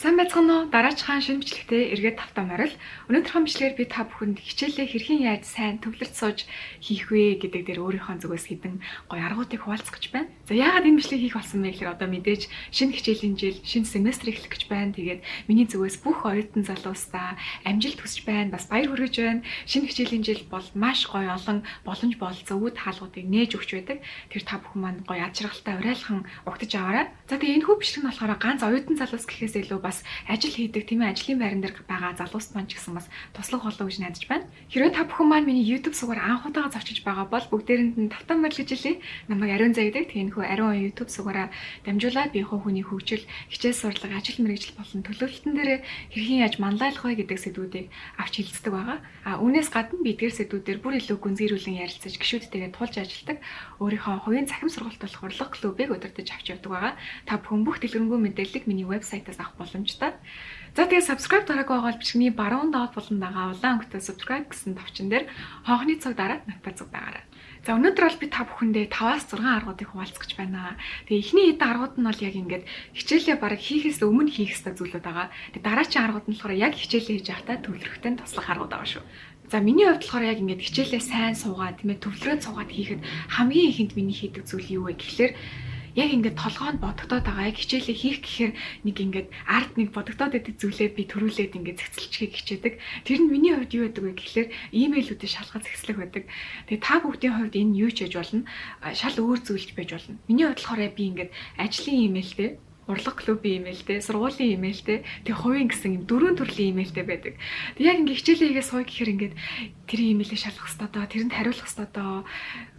Сайн байцгаана уу? Дараачихаа шинэ бичлэгтээ эргээд тавтай морил. Өнөөдрийнхөө бичлэгээр би та бүхэнд хичээлээ хэрхэн яаж сайн төвлөрч сууж хийх вэ гэдэг дээр өөрийнхөө зүгээс хэдэн гоё аргуудыг хуваалцах гэж байна. За, яагаад энэ бичлэгийг хийх болсон бэ гэхээр одоо мэдээж шинэ хичээлийн жил, шинэ семестр эхлэх гэж байна. Тэгээд миний зүгээс бүх оюутан залуустаа амжилт хүсэж байна. Бас баяр хүргэж байна. Шинэ хичээлийн жил бол маш гоё олон боломж бололцоо, үд хаалгуудыг нээж өгч байдаг. Тэр та бүхэн маань гоё аз жаргалтай урайлхан угтаж аваарай. За, тэгээ энэ хүү бичлэг нь болохоор ганц оюутан залуус гэхээс илүү бас ажил хийдэг, тийм ээ, ажлын байран дээр байгаа залуус маань ч гэсэн бас туслах болов гэж найдаж байна. Хэрвээ та бүхэн маань миний YouTube сувгаар анх удаага зочиж байгаа бол бүгдээрэнд нь тавтай морил гэж хэлье. Намайг Ариун Заяадаг. Тэгээ энэхүү Ариун YouTube сувгаараа дамжуулаад би хувь хүний хөгжил, хичээл сурлага, ажил мэргэжил болон төлөвлөлтөн дээр хэрхэн яаж манлайлах вэ гэдэг сэдвүүдийг авч хэлцдэг байгаа. А үүнээс гадна би эдгээр сэдвүүдээр бүр илүү гүнзгийрүүлэн ярилцаж, гишүүдтэйгээ тулж ажилладаг. Өөрийнхөө хувийн цахим сургалт болох урлаг клубыг удирдах авч явдаг байгаа. Та бүхэн бүх дэлгэрэнгүй мэдээллийг миний вебсайтаас авах боломжтой. За, тэгээ subscribe дараагүй байгаа бол бичлэгний баруун доод булан байгаа улаан өнгөтэй subscribe гэсэн товчон дээр хонхны цог дараад нота цог байгаарай. За, өнөөдөр бол би та бүхэндээ 5-аас 6 аргуудыг хуваалцах гэж байна. Тэгээ эхний хэдэн аргууд нь бол яг ингээд хичээлээ бараг хийхээс өмнө хийх ёстой зүйлүүд байгаа. Тэгээ дараагийн аргууд нь болохоор яг хичээлээ хийж байхдаа төвлөрөхтэй туслах аргууд байгаа шүү. За, миний хувьд болохоор яг ингээд хичээлээ сайн суугаад, тийм ээ, төвлөрөөд суугаад хийхэд хамгийн ихэнд миний хийдэг зүйл юу вэ гэхлээр яг ингээд толгойнд бодогдоод байгаа. Яг хичээлээ хийх гэхээр нэг ингээд ард нэг бодогдоод байдаг зүйлээ би төрүүлээд ингээд зэгцэлчихийг хичээдэг. Тэр нь миний хувьд юу байдаг вэ гэхлээр имэйлүүдээ шалгаж зэгцлэх байдаг. Тэгээ та бүгдийн хувьд энэ юу ч байж болно. Шал өөр зүйлч байж болно. Миний хувьд болохоор би ингээд ажлын имэйлтэй, урлаг клубын имэйлтэй, сургуулийн имэйлтэй, тэг хувийн гэсэн юм дөрвөн төрлийн имэйлтэй байдаг. Тэг яг ингээ хичээлээ хийгээ сууя гэхээр ингээд тэр имэйлээ шалгах хэрэгтэй доо, тэрэнд хариулах хэрэгтэй доо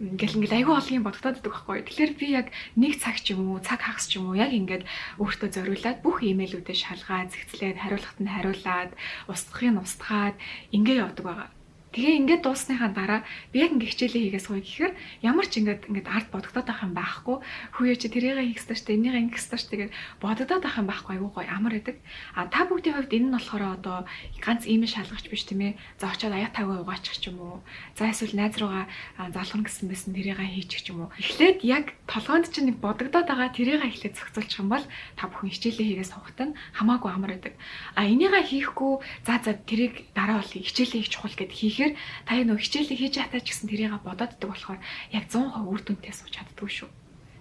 ингээл ингээл айгүй олон юм бодогдоод байдаг байхгүй. Тэгэхээр би яг нэг цаг ч юм уу, цаг хагас ч юм уу яг ингээд өөртөө зориулаад бүх имэйлүүдээ шалгаад, зэгцлээд, хариулахад нь хариулаад, устгахыг нь устгаад ингээ явдаг байгаа. Тэгээ ингээд дуусныхаа дараа би яг ингээд хичээлээ хийгээ сууя гэхээр ямар ч ингээд ингээд ард бодогдоод байх юм байхгүй. Хүүе, чи тэрийг хийх ёстой шүү дээ, энийгээ ингэх ёстой шүү дээ тэгээд бодогдоод байх юм байхгүй, айгүй гоё амар байдаг. А та бүгдийн хувьд энэ нь болохоор одоо ганц имэйл шалгахч биш, тийм ээ. За, очиод аяа тавгаа угаачих ч юм уу. За, эсвэл найз руугаа залгана гэсэн байсан, тэрийг хийчих ч юм уу. Эхлээд яг толгойнд чинь нэг бодогдоод байгаа тэрийг эхлээд зохицуулчих юм бол та бүхэн хичээлээ хийгээ суухад нь хамаагүй амар байдаг. А энийгээ хийхгүй, за за, тэрийг дараа бол хичээлээ хийх чухал гэд хийхээр та яг нөгөө хичээлээ хийж байхдаа ч гэсэн тэрийг бодоод байдаг болохоор яг 100% үр дүнтэй сууж чаддгүй шүү.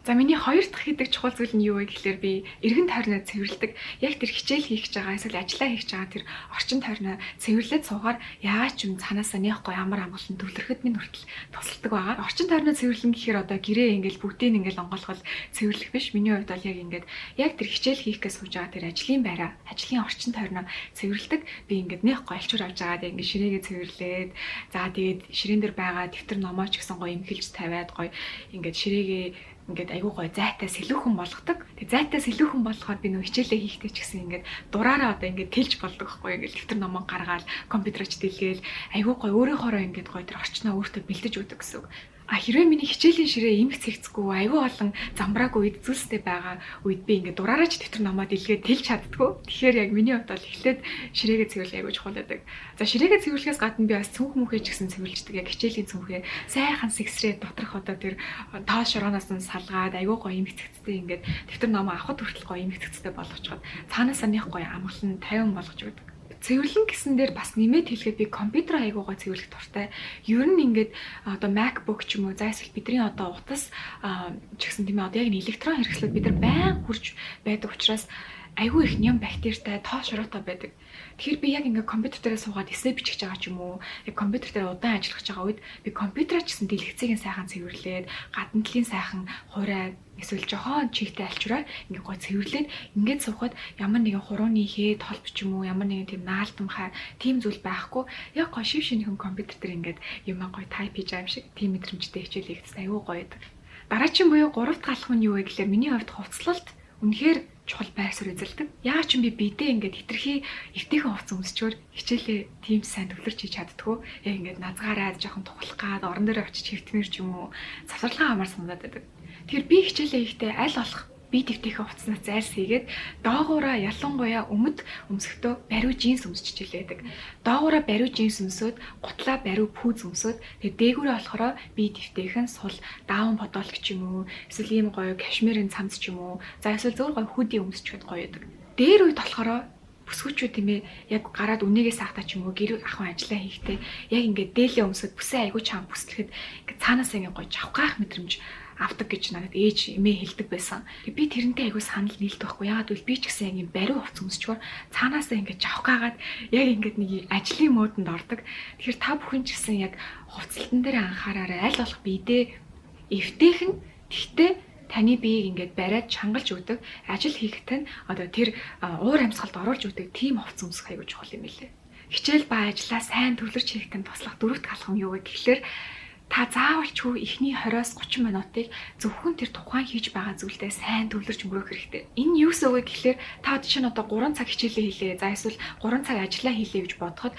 За, миний хоёр дахь хийдэг чухал зүйл нь юу вэ гэхлээр би эргэн тойрноо цэвэрлэдэг. Яг тэр хичээл хийх гэж байгаа эсвэл ажиллаа хийх гэж байгаа тэр орчин тойрноо цэвэрлээд суугаар яагаад ч юм цаанаасаа нэг гоё амар амгалан төвлөрөхөд минь хүртэл тусалдаг байгаа. Орчин тойрноо цэвэрлэн гэхээр одоо гэрээ ингээл бүгдийг ингээл онгойлгол цэвэрлэх биш. Миний хувьд бол яг ингээд яг тэр хичээл хийх гэж сууж байгаа тэр ажлын байраа, ажлын орчин тойрноо цэвэрлэдэг. Би ингээд нэг гоё альчуур авч байгаа, ингээд ширээгээ цэвэрлээд, за тэгээд ширээн дээр байгаа дэвтэр номоо ч гэсэн гоё эмхэлж тавиад, гоё ингээд ширээгээ ингээд айгүй гоё зайтай сэлүүхэн болгодог. Тэг зайтай сэлүүхэн болгохоор би нөө хичээлээ хийхдээ ч гэсэн ингээд дураараа одоо ингээд тэлж болдог байхгүй, ингээд дэвтэр номоо гаргаал, компьютерч дэлгээл, айгүй гоё өөрийнхоороо ингээд гоё тэр орчноо өөртөө бэлдэж өгдөг гэсэн үг. А хэрвээ миний хичээлийн ширээ эмх цэгцгүй, айгүй олон замбраагүй эд зүйлстэй байгаа үед би ингээд дураараа ч дэвтэр номоо дэлгээд тэлж чаддгүй. Тэгэхээр яг миний хувьд бол эхлээд ширээгээ цэвэрлэх айгүй чухал байдаг. За, ширээгээ цэвэрлэхээс гадна би бас цүнх мөнхээ ч гэсэн цэвэрлждэг. Яг хичээлийн цүнхээ сайхан сэгсрээ доторх одоо тэр тоос шорооноос нь салгаад, айгүй гоё эмх цэгцтэй, ингээд дэвтэр номоо авахд хүртэл гоё эмх цэгцтэй болгочход цаанаасаа нэг гоё амгалан тайван болгож өгдөг. Цэвэрлэн гэсэн дээр бас нэмээд хэлэхэд би компьютер айгуугаа цэвэрлэх дуртай. Ер нь ингээд одоо MacBook ч юм уу, за эсвэл бидний одоо утас ч гэсэн, тийм ээ, одоо яг нь электрон хэрэгслүүд бид нар байн хүрч байдаг учраас айгүй их ням бактеритай, тоо шороотой байдаг. Тэгэхээр би яг ингээд компьютер дээрээ суугаад эссе бичих байгаа ч юм уу, яг компьютер дээр удаан ажиллах байгаа үед би компьютераа ч гэсэн дэлгэцийг нь сайхан цэвэрлээд, гадна талын сайхан хуурай эсвэл жохон чигтэй альчураа ингээд гой цэвэрлээд ингээд суухад ямар нэгэн хурууны хээ толб ч юм уу, ямар нэгэн тийм наалтамхай тийм зүйл байхгүй, яг гой шив шинэхэн компьютер дээр ингээд юм гой type хийж байгаа юм шиг тийм мэдрэмжтэй хичээл хийгдсэн, айгүй гоё байдаг. Дараагийн буюу гурав дахь алхам нь юу вэ гэхлээр миний хувьд хувцлалт үнэхээр чухал байр суурь эзэлдэг. Яагаад ч юм би бидээ ингээд хэтэрхий эвтэйхэн хувцас өмсчөөр хичээлээ тийм сайн төвлөрч хийж чаддгүй. Яг ингээд назгаараа жоохон тухлах гад орон дээр очиж хэвтмэр ч юм уу, завсарлагын амар санагдаад байдаг. Тэгэхээр би хичээлээ хийхдээ аль болох би тэвтэйхэн хувцаснаас зайлсхийгээд доогуура ялангуяа өмд өмсөхдөө бариу джинс өмсөж хичээлээдэг. Доогуура бариу джинс өмсөөд, гутлаа бариу пүүз өмсөөд, тэгээ дээгүүрээ болохоор би тэвтэйхэн сул даун подолк ч юм уу, эсвэл ийм гоё кашмирын цамц ч юм уу, за эсвэл зөвхөн гоё hoodie өмсчихэд гоё байдаг. Дээр үед болохоор бүсгүүчүүд, тийм ээ, яг гараад үнийгээ саахта ч юм уу, гэр ахуйн ажиллаа хийхдээ яг ингээд дээлээ өмсөд, бүсээ айгуу чанга бүслэхэд ингээд цаанаасаа ингээд гоё жавхгаах мэдрэмж авдаг гэж надад ээж эмээ хэлдэг байсан. Би тэрнтэй айгуу санал нийлдэг байхгүй. Яагаад гэвэл би ч гэсэн яг юм бариу хувцас өмсчгөр цаанаасаа ингээд жавхгаагаад яг ингээд нэг ажлын mode онд ордог. Тэгэхээр та бүхэн ч гэсэн яг хувцлалтан дээр анхаараарай. Аль болох биедээ эвтэйхэн, тэгтээ таны биеийг ингээд бариад чангалж өгдөг, ажил хийхэд нь одоо тэр уур амьсгалд оруулж өгдөг тийм хувцас өмсөх айгуу чухал юм билээ. Хичээл ба ажлаа сайн төвлөрч хийхэд нь туслах дөрөвт алхам юу вэ гэхлээр та заавалчгүй эхний 20-оос 30 минутыг зөвхөн тэр тухайн хийж байгаа зүйлдээ сайн төвлөрч өнгөрөөх хэрэгтэй. Энэ юу гэсэн үг вэ гэхлээр та жишээ нь одоо 3 цаг хичээлээ хийлээ. За, эсвэл 3 цаг ажиллаа хийлээ гэж бодоход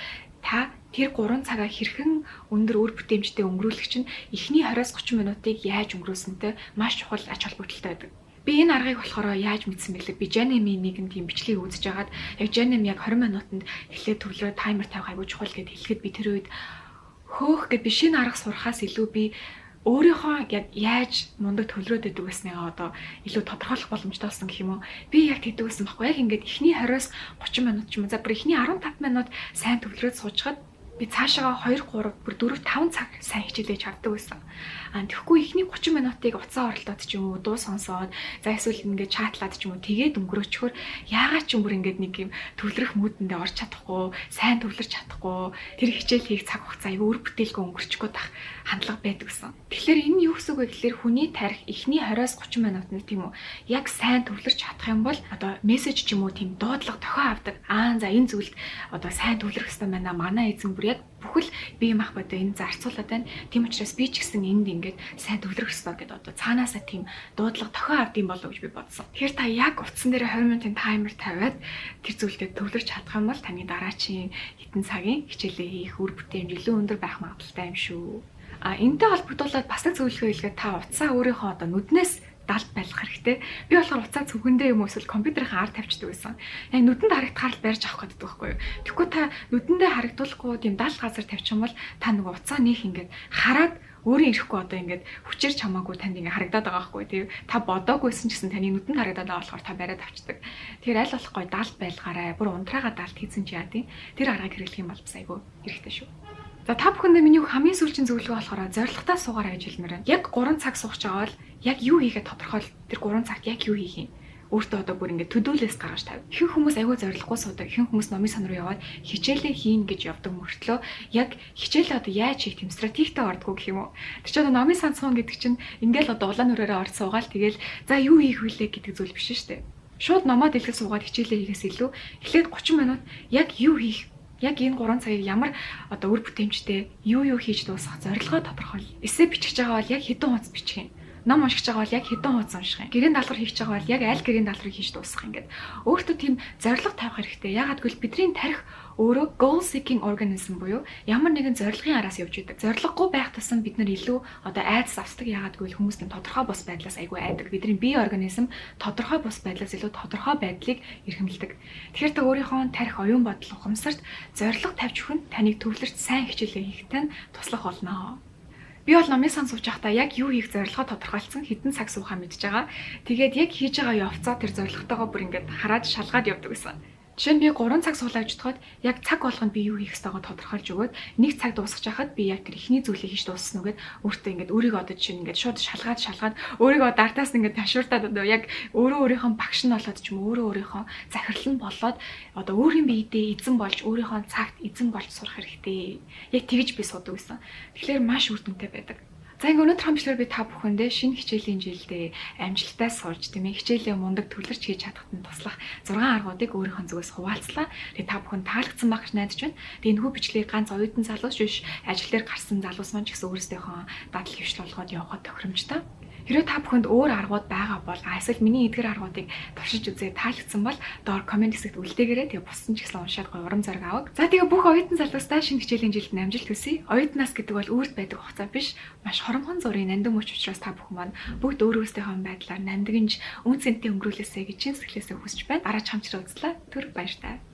та тэр 3 цагаа хэрхэн өндөр үр бүтээмжтэй өнгөрүүлэх чинь эхний 20-оос 30 минутыг яаж өнгөрөөсөнтэй маш чухал ач холбогдолтой байдаг. Би энэ аргыг болохоор яаж мэдсэн бэлээ? Би Janemy нэгэн тийм бичлэгийг үзэж байгаад яг Janemy яг 20 минутанд эхлээд төвлөрөө timer тавих айгуу чухал гэд хэлэхэд би тэр үед хөөх гэд би шинэ арга сурахаас илүү би өөрийнхөө яг яаж мундаг төвлөрөөд байдаг байсныгаа одоо илүү тодорхойлох боломжтой болсон гэх юм уу. Би яг тэгдэг байсан байхгүй. Яг ингээд эхний 20-оос 30 минут ч юм уу. За, бүр эхний 15 минут сайн төвлөрөөд суучхад би цаашаага 2 3, бүр 4 5 цаг сайн хичээлэж чаддаг байсан. А тэгэхгүй эхний 30 минутыг утсаа оролдоод ч юм уу, дуу сонсоод, за эсвэл ингээд chat лаад ч юм уу, тэгээд өнгөрөөчхөр яагаад ч юм бүр ингээд нэг юм төвлөрөх mode өндөө орч чадахгүй, сайн төвлөрч чадахгүй, тэр хичээл хийх цаг хугацаа аюу үр бүтээлгүй өнгөрчих гээд ах хандлага байдаг гэсэн. Тэгэхээр энэ юу гэсэн үг вэ гэхээр хүний тархи эхний 20-оос 30 минутанд, тийм үү, яг сайн төвлөрч чадах юм бол одоо мессеж ч юм уу, тийм дуудлага дохио авдаг. Аа, за, энэ зүйлд одоо сайн төвлөрөх хэрэгтэй байна. Манай эзэн бүр яг бүхэл бие махбодоо энэ зарцуулаад байна. Тийм учраас би ч гэсэн энд ингээд сайн төвлөрөх ёстой гэдээ одоо цаанаасаа тийм дуудлага дохио авдсан болов гэж би бодсон. Тэгэхээр та яг утсан дээр 20 минутын timer тавиад тэр зүйлдээ төвлөрч чадах юм бол таны дараачийн хэдэн цагийн хичээлээ хийх үр бүтээмж илүү өндөр байх магадлалтай юм шүү. А энэтэй холбогдуулаад бас нэг зөвлөгөө хэлгээд, та утсаа өөрийнхөө одоо нүднээс далд байлгах хэрэгтэй. Би болохоор утсаа цүнхэндээ юм уу, эсвэл компьютерийн ар тавьчихдаг байсан. Яг нүдэнд харагдахаар л барьж авах гэдэг байхгүй юу. Тэгэхгүй та нүдэндээ харагдуулахгүй тийм дал газар тавьчих юм бол та нөгөө утсаа нөх ингээд хараад өөрөө ирэхгүй одоо ингээд хүчээр чамаагүй танд ингээд харагдаад байгаа байхгүй, тийм, та бодоогүйсэн ч гэсэн таны нүдэнд харагдаад байгаа болохоор та бариад авчдаг. Тэгэхээр аль болох гой далд байлгаарай. Бүр унтраага далд хийсэн ч яа тийм, тэр аргыг хэрэглэх юм бол бас айгүй хэрэгтэй шүү. За, та бүхэндээ миний хамгийн сүүлийн зөвлөгөө болохоор зорилготой суугаарай гэж хэлмээр байна. Яг 3 цаг суух байгаа бол яг юу хийхээ тодорхойл, тэр 3 цагт яг юу хийх юм өөртөө одоо бүр ингээд to-do list гаргаж тавь. Ихэнх хүмүүс аягүй зорилгогүй суудаг. Ихэнх хүмүүс номын сан руу яваад хичээлээ хийн гэж явдаг мөртлөө яг хичээлээ одоо яаж хийх тийм стратегтэй ордгоо гэх юм уу. Тэр чинь одоо номын сан суун гэдэг чинь ингээл одоо улаан нүрээрээ орж суугаал тэгэл за юу хийх вүлээ гэдэг зүйл биш шүү дээ. Шууд номоо дэлгэж суугаад хичээлээ хийхээс илүү эхлээд 30 минут яг юу хийх, яг энэ 3 цагийг ямар одоо үр бүтээмжтэй юу юу хийж дуусгах зорилгоо тодорхойл. Эссе бичих байгаа бол яг хэдэн хуудас бичих юм, ном уншиж байгаа бол яг хэдэн хуудас унших юм, гэрийн даалгавар хийж байгаа бол яг аль гэрийн даалгаврыг хийж дуусгах юм гээд өөртөө тийм зорилго тавих хэрэгтэй. Яагаад гэвэл бидний тархи өөрөө goal seeking organism буюу ямар нэгэн зорилгын араас явж идэг. Зорилгогүй байх тусам бид нар илүү одоо айдас авсдаг. Яагаад гэвэл хүмүүс тийм тодорхой бус байдлаас айгүй айдаг. Бидний бие организм тодорхой бус байдлаас илүү тодорхой байдлыг эрхэмлэдэг. Тэгэхээр та өөрийнхөө тархи, оюун бодол, ухамсарт зорилго тавьж өгөх нь таныг төвлөрч сайн хичээлээ хийхэд тань туслах болно. Би бол номын сан сууж байхдаа яг юу хийх зорилгоо тодорхойлцсон, хэдэн цаг суухаа мэдж байгаа. Тэгээд яг хийж байгаа явцаа тэр зорилготойгоо бүр ингээд хараад шалгаад явдаг гэсэн. Жишээ нь би 3 цаг суулаа гэж бодоход яг цаг болгонд би юу хийх ёстойгоо тодорхойлж өгөөд, нэг цаг дуусгаж байхад би яг тэр эхний зүйлийг хийж дууссан уу гэд өөртөө ингээд өөрийгөө одоо жишээ нь ингээд шууд шалгаад шалгаад өөрийгөө дартаас ингээд ташууртаад одоо яг өөрөө өөрийнхөө багш нь болоод ч юм уу, өөрөө өөрийнхөө захирал нь болоод одоо өөрийн биедээ эзэн болж, өөрийнхөө цагт эзэн болж сурах хэрэгтэй. Яг тэгж би судаг гэсэн. Тэгэхээр маш үр дүнтэй байдаг. За, ингээ өнөөдөр хамтлаар би та бүхэндээ шинэ хичээлийн жилдээ амжилттай сурж, тийм ээ, хичээлээ мундаг төвлөрч хийж чадахад нь туслах 6 аргуудыг өөрийнхөө зүгээс хуваалцлаа. Тэгээ та бүхэн таалагдсан байх гэж найдаж байна. Тэгээ энэхүү бичлэгийг ганц оюутан залуус биш, ажил дээр гарсан залуус маань ч гэсэн өөрсдийнхөө дадал хэвшил болгоод явахад тохиромжтой. Хэрвээ та бүхэнд өөр аргууд байгаа бол, эсвэл миний эдгэр аргуудыг туршиж үзээ таалагдсан бол доор comment хэсэгт үлдээгээрэй. Тэгээ бусад нь ч гэсэн уншаад гоё урам зориг аваг. За, тэгээ бүх оюутан залуустаа шинэ хичээлийн жилд амжилт хүсье. Оюутнаас гэдэг бол үүрт байдаг хугацаа биш. Маш хоромхон зургийн нандин мөч учраас та бүхэн маань бүгд өөр өөрсдийнхөө байдлаар нандинж үн цэнтэй өнгөрүүлээсэй гэж чин сэтгэлээсээ хүсэж байна. Дараа чамчраа уулзлаа. Түр баяртай.